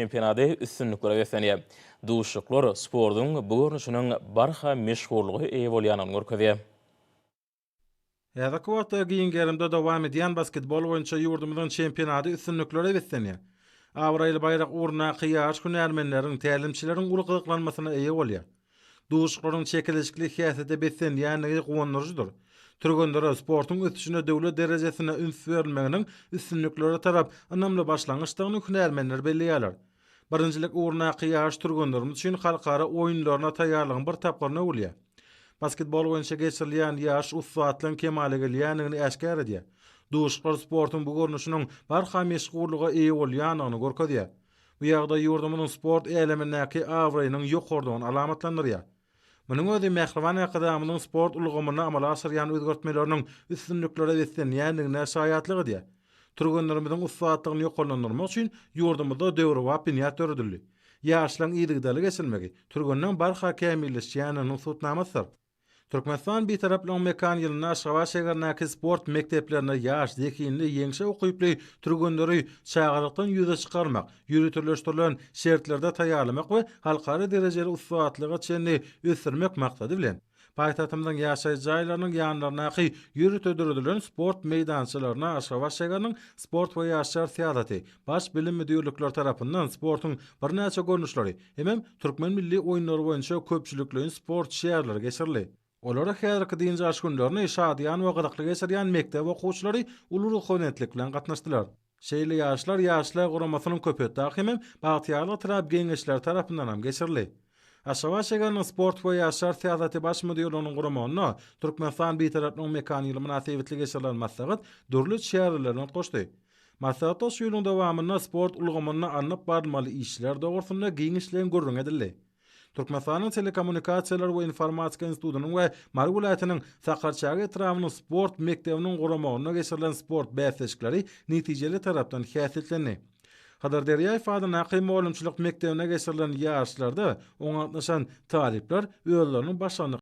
Çempionady üstünliklere beslenýär. Duşuşyklar sportuň bu görnüşiniň barha meşhurlyga eýe bolýandygyny görkezýär. Häzirki wagtda giň gerimde dowam edýän basketbol boýunça ýurdumyzyň çempionady üstünliklere beslenýär. Abraýly baýrak ugrundaky ýaryş hünärmenleriň, tälimçileriň uly gyzyklanmasyna eýe bolýar. Duşuşyklaryň çekeleşikli häsiýete beslenýändigi guwandyryjydyr. Türgenlere sportuň ösüşine döwlet derejesinde üns berilmeginiň üstünliklere tarap ynamly başlangyçdygyny hünärmenler belleýärler. Birinjilik ugrundaky ýaryş türgenlerimiz üçin halkara oýunlaryna taýýarlygyň bir tapgyryna öwrülýär. Basketbol boýunça geçirilýän ýaryş ussatlygyň kemala gelýändigini äşgär edýär. Duşuşyklar sportuň bu görnüşiniň barha meşhurlyga eýe bolýandygyny görkezýär. Bu ýagdaý ýurdumyzyň sport älemindäki abraýynyň ýokarydygyny alamatlandyrýar. Munuň özi mähriban Arkadagymyzyň sport ulgamynda amala aşyrýan özgertmeleriniň üstünliklere beslenýändigine şaýatlyk edýär. Türgenlerimiziň ussatlygyny ýokarlandyrmak üçin ýurdumyzda döwrebap binýat döredildi. Ýaşlaryň yzygiderli geçirilmegi türgenleň barha kämilleşýändiginiň subutnamasydyr. Türkmenistan Bitaraplygyň mekan ýylynda Aşgabat şägerindäki sport mekdeplerinde ýaş, zehinli, ýeňşe ukyply türgenleri çagalykdan ýüze çykarmak, ýöriteleşdirilen şertlerde taýýarlamak we halkara derejeli ussatlyga çenli ösdürmek maksady bilen, paýtagtymyzyň ýaşaýyş jaýlarynyň ýanlaryndaky ýörite döredilen sport meýdançalaryna Aşgabat şägeriniň Sport we ýaşlar syýasaty Baş bilim müdirlikleri tarapyndan sportuň birnäçe görnüşleri hemem türkmen milli oýunlary boýunça köpçülikleýin sport çäreleri geçirildi. Olara häzirki dynç alyş günlerini şadyýan we gyzykly geçirýän mekdep okuwçylary uly ruhubelentlik bilen gatnaşdylar. Şeýle ýaryşlar Ýaşlar guramasynyň Köpetdag hemem Bagtyýarlyk etrap Geňeşleri tarapyndan hem geçirildi. Aşgabat şägeriniň Sport we ýaşlar syýasaty baş müdirliginiň guramagynda Türkmenistan Bitaraplygyň mekany ýyly mynasybetli geçirilen maslahat dürli çärelerden utgaşdy. Maslahatda şu ýylyň dowamynda sport ulgamynda alnyp barylmaly işler dogrusynda giňişleýin gürrüň edildi. Türkmenistanyň Telekommunikasiýalar we informatika institutynyň we Mary welaýatynyň Sakarçäge etrabynyň sport mekdebiniň guramagynda geçirilen sport bäsleşikleri netijeli tarapdan häsiýetlendi. Hydyr Derýaýew adyndaky mugallymçylyk mekdebinde geçirilen ýaryşlarda oňa gatnaşan talyplar özleriniň başarnyk.